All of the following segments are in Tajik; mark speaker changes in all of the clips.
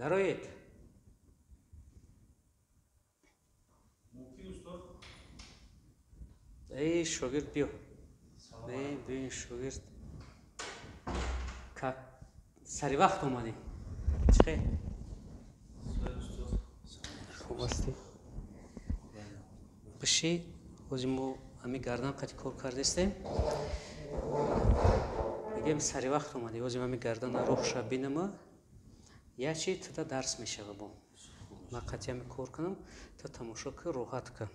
Speaker 1: Дароед.
Speaker 2: Мумкин, устод?
Speaker 1: Эй, шогирд, биё. Эй, биё, шогирд. Как сари вақт омадӣ? Чӣ хел? Хуб ҳастӣ? Биши, ҳозир мо ҳами гардан қати кор кардастем. Мегӯем, сари вақт омадӣ. Ҳозир ҳами гардана роҳша бинама. Ячи туда дарс мешава бо. Ман қати ҳами кор кунам, ту тамошо кӣ, роҳат кӣ.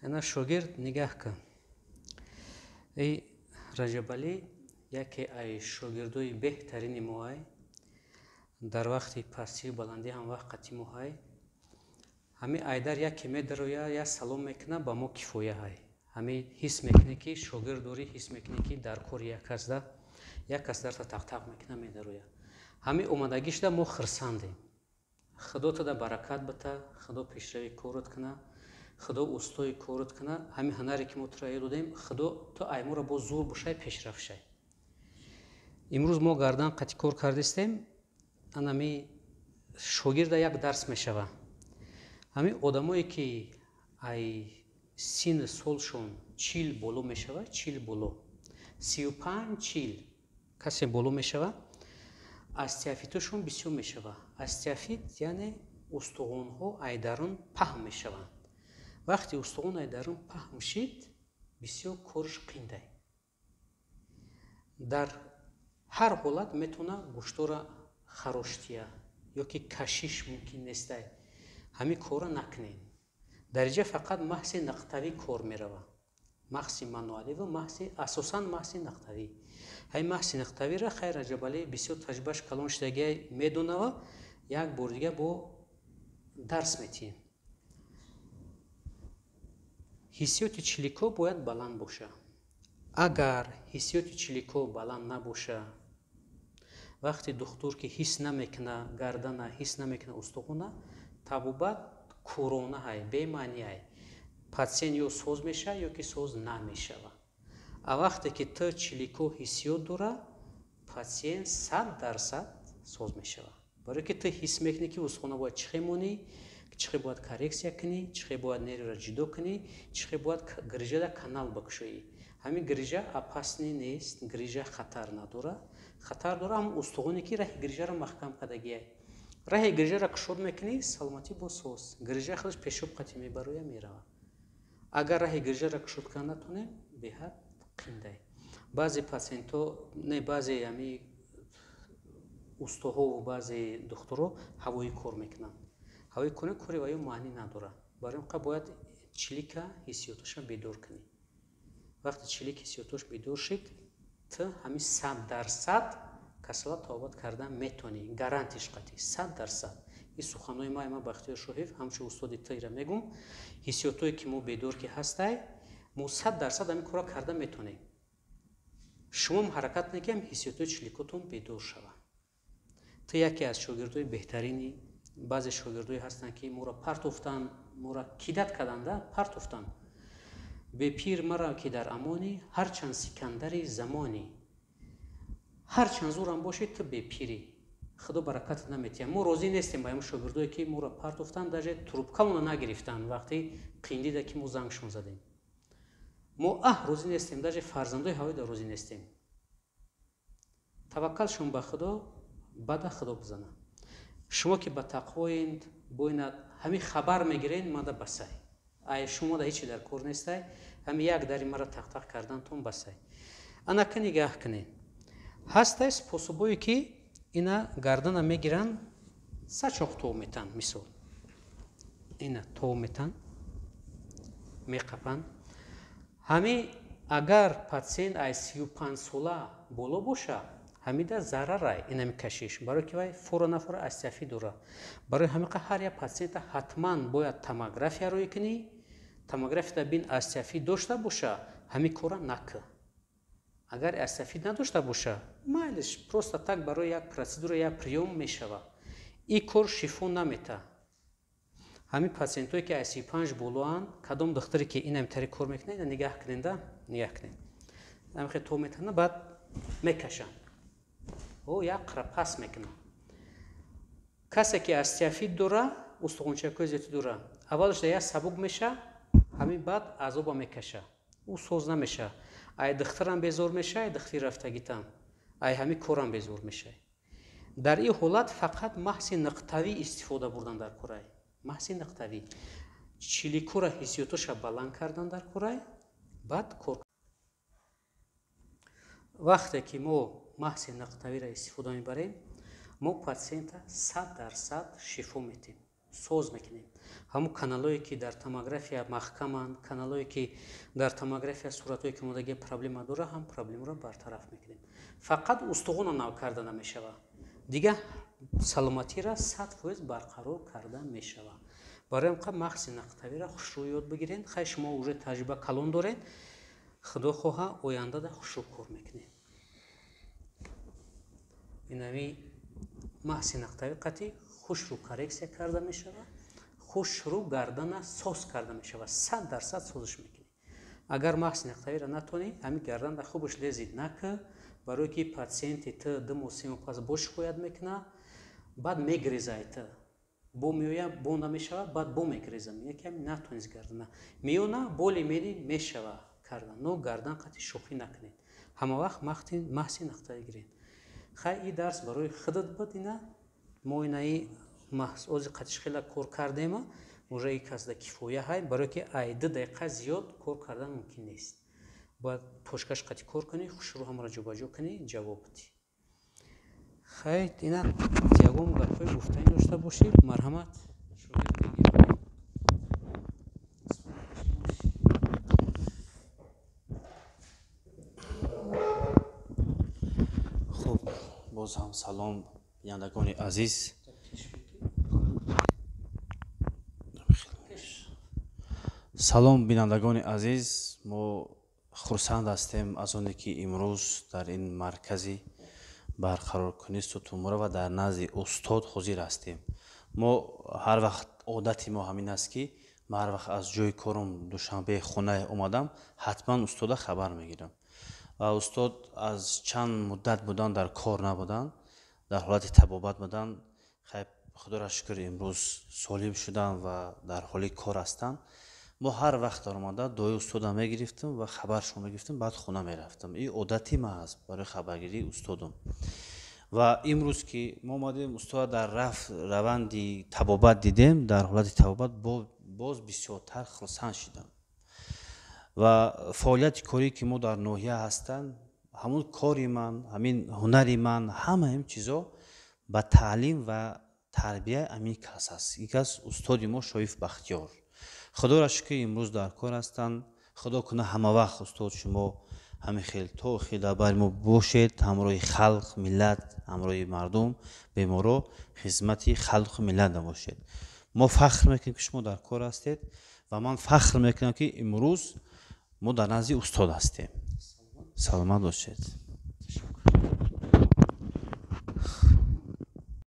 Speaker 1: Ана, шогирд, нигаҳ кун. Эй, Раҷабалӣ яке ай шогирдои беҳтарини мо ай. Дар вақти пастию баландӣ ҳам вақт қати мо ҳай. Ҳами айдар яке медароя, я салом мекуна, ба мо кифоя ҳай. Ҳами ҳис мекунӣ, ки шогирд дорӣ, ҳис мекунӣ, ки дар кори як касда, як кас дарта тақтақ мекуна, медароя. Ҳами омадагишда мо хирсандем. Худо туда баракат бита, Худо пешрави корот куна, Худо устои корот куна. Ҳами ҳунаре, ки мо туро ёд додем, Худо ту айморо боз зур бошай, пешрафт шай. Имрӯз мо гардан қати кор кардистем. Анами шогирда як дарс мешава. Ҳами одамое, ки ай синну солшон 40 боло мешава, 40 боло, 35, 40 касе боло мешава, остеофитошон бисёр мешава. Остеофит яъне устухонҳо айдарун паҳн мешаванд. Вақте устухон айдарун паҳн шид, бисёр корш қиндай. Дар ҳар ҳолат метавона гӯштора хароштия ё ки кашиш мумкин нестай. Ҳамин корро накунед. Дар инҷа фақат маҳси нақтавӣ кор мерава. Маҳси мануалӣ ва маҳси, асосан маҳси нақтавӣ. Ҳамин маҳси нақтавиро, хай, Раҷабалӣ бисёр таҷрибааш калон шудагиай, медонава, як бор дига бо дарс метиҳем. Ҳиссиёти чилико бояд баланд боша. Агар ҳиссиёти чилико баланд набоша, вақте духтур ки ҳис намекуна гардана, ҳис намекуна устухона, табобат кӯрона ҳай, бемаъни ҳай. Патсиент ё соз мешава, ё ки соз намешава. А вақте ки ту чилико ҳиссиёт дора, патсиент 100% соз мешава. Барое ки ту ҳис мекунӣ, ки устухона бояд чӣ хел монӣ, чӣ хел бояд коррексия кунӣ, чӣ хел бояд нервро ҷудо кунӣ, чӣ хел бояд грижада канал бикушоӣ. Ҳамин грижа опасный нест, грижа хатар надора. Хатар дора ҳамн устухоне, ки раҳи грижаро маҳкам кардагиай. Раҳи грижаро кушод мекунӣ, саломатӣ боз соз. Грижа худаш пешоб қатӣ мебароя, мерава. Агар раҳи грижаро кушод карда натонем, беҳад қиндай. Баъзе патсиентҳо не, баъзе ҳами устоҳову баъзе духтуро ҳавоӣ кор мекунанд. Ҳавоӣ кор кори ваё маънӣ надорад. Барои он бояд чилика ҳиссиёташа бедор кунӣ. Вақте чилик ҳиссиётош бедор шид, ту ҳамин 100% касала табобат кардан метавонӣ, гарантиш қатъӣ 100%. Ин суханҳои ма Бахтиёр Шоҳиев, ҳамчун устоди тира мегӯм. Ҳиссиётое, ки мо бедор ки ҳастай, мо 100% ҳамин корро карда метавонем. Шумом ҳаракат кунед, ки ҳам ҳиссиётои чиликотон бедор шавад. Ту яке аз шогирдои беҳтарини. Баъзе шогирдое ҳастанд, ки моро партофтанд, моро кидать карданда, партофтанд. Бепир мара, ки дар амонӣ, ҳарчанд сикандари замонӣ, ҳарчанд зурам бошӣ, ту бепирӣ, Худо баракатат наметиҳад. Мо розӣ нестем ба ҳамн шогирдое, ки моро партофтанд, даже трубкамонро нагирифтанд, вақти қиндида, ки мо зангшон задем. Мо аҳ розӣ нестем, даже фарзандои ҳавоида розӣ нестем. Таваккалшон ба Худо, бада Худо бизана. Шумо ки ба тақвоенд, боинад ҳамин хабар мегирен, мада басай. Ай шумо да ҳечи дар кор нестай, ҳами як дари мара тақтақ кардантон басай. Анака, нигаҳ кунед, ҳастай способое, ки ина гардана мегиранд, сачоқ тов метан. Мисол, ина тов метан, меқапанд. Ҳами агар патсиент ай 35 сола боло боша, ҳамида зарарай инами кашиш, барое ки вай фора нафора остеофит дора. Барои ҳамиқа ҳар як патсиента ҳатман бояд томография рӯй кунӣ. Томографияда бин, остеофит дошта боша, ҳамин кора накӣ. Агар остеофит надошта боша, майлиш, просто так барои як процедура, як приём мешава. Ин кор шифо намета. Ҳамин патсиентое, ки аз 35 болоанд, кадом духтуре, ки инами тари кор мекунад, ина нигаҳ куненда, нигаҳ кунед, ҳамихе то метана, баъд мекашанд, о як қира пас мекунад. Касе ки остеофит дора, устухончакҳои зиёдӣ дора, аввалаш дар як сабук меша, ҳамин баъд азоба мекаша, ӯ соз намеша. Ай духтарам безор меша, ай духтари рафтагитам, ай ҳамин корам безор меша. Дар ин ҳолат фақат маҳси нуқтавӣ истифода бурдан дар корай, маҳси нуқтавӣ чиликора ҳиссиётоша баланд кардан дар корай, баъд кор. Вақте ки мо маҳси нуқтавиро истифода мебарем, мо патсиента 100% шифо метем, соз мекунем. Ҳамун каналое ки дар томография маҳкаманд, каналое ки дар томография суратҳое ки омодагия проблема дора, ҳам проблемаро бартараф мекунем. Фақат устухона нав карда намешавад, дигар саломатиро 100% барқарор карда мешавад. Барои ҳам маҳси нуқтавиро хушрӯ ёд бигирен. Хай, шумо уже таҷриба калон доред, худо хоҳа, ояндада хушрӯ кор мекунед. Инами маҳси нуқтавӣ қатъи хушрӯ коррексия карда мешавад, хушрӯ гардана соз карда мешавад, 100% созиш мекунӣ. Агар маҳси нуқтавиро натонӣ, ҳамин гарданда хубаш лезид нака, барое ки патсиенти т 2 моҳ, 3 моҳ пас бо шикоят мекунад, баъд мегрезай т бо меоя, бо намешавад, баъд бо мегреза, мегӯяд ки ҳамин натонист гардана меёна боли мери мешава кардан, но гардан қатъи шӯхӣ накунед, ҳама вақт маҳси нуқтавӣ гиред. Хай, и дарс барои худат буд. Ина мо инаи ози қатиш хела кор кардема, уже и касда кифоя ҳай, барое ки ай 2 дақиқа зиёд кор кардан мумкин нест. Бояд точкаш қатъи кор кунӣ, хушрӯ ҳамаро ҷобаҷо кунӣ, ҷавоб бидӣ. Хай, ина ягон гапҳои гуфтанӣ дошта бошӣ, марҳамат.
Speaker 3: Хуб, боз ҳам салом, бинандагони азиз. Салом, бинандагони азиз. Мо хурсанд ҳастем аз оне ки имрӯз дар ин маркази барқароркунии сутунмӯҳра ва дар назди устод ҳозир ҳастем. Мо ҳар вақт одати мо ҳамин аст, ки ман ҳар вақт аз ҷои корум Душанбе хона омадам, ҳатман устода хабар мегирам. Ва устод аз чанд муддат будан дар кор набуданд, дар ҳолати табобат буданд. Хайр, худоро шукр, имрӯз солим шуданд ва дар ҳоли кор ҳастанд. Мо ҳар вақт даромада дуои устода мегирифтем ва хабаршон мегирифтем, баъд хона мерафтем. Ин одати ман аст барои хабаргирии устодам. Ва имрӯз ки мо омадем, устода дар раванди табобат дидем, дар ҳолати табобат боз бисёртар хурсанд шидам. Ва фаъолияти корӣ ки мо дар ноҳия ҳастанд, ҳамун кори ман, ҳамин ҳунари ман, ҳама ин чизо ба таълим ва тарбияи ҳамин кас аст. Ин кас устоди мо Шоиф Бахтиёр. Худоро шукр, имрӯз дар кор ҳастанд. Худо куна ҳама вақт устод шумо ҳамин хел то охир дар бари мо бошед, ҳамроҳи халқ, миллат, ҳамроҳи мардум, беморо хизмати халқу миллат набошед. Мо фахр мекунем, ки шумо дар кор ҳастед, ва ман фахр мекунам, ки имрӯз мо дар назди устод ҳастем. Саломат бошед.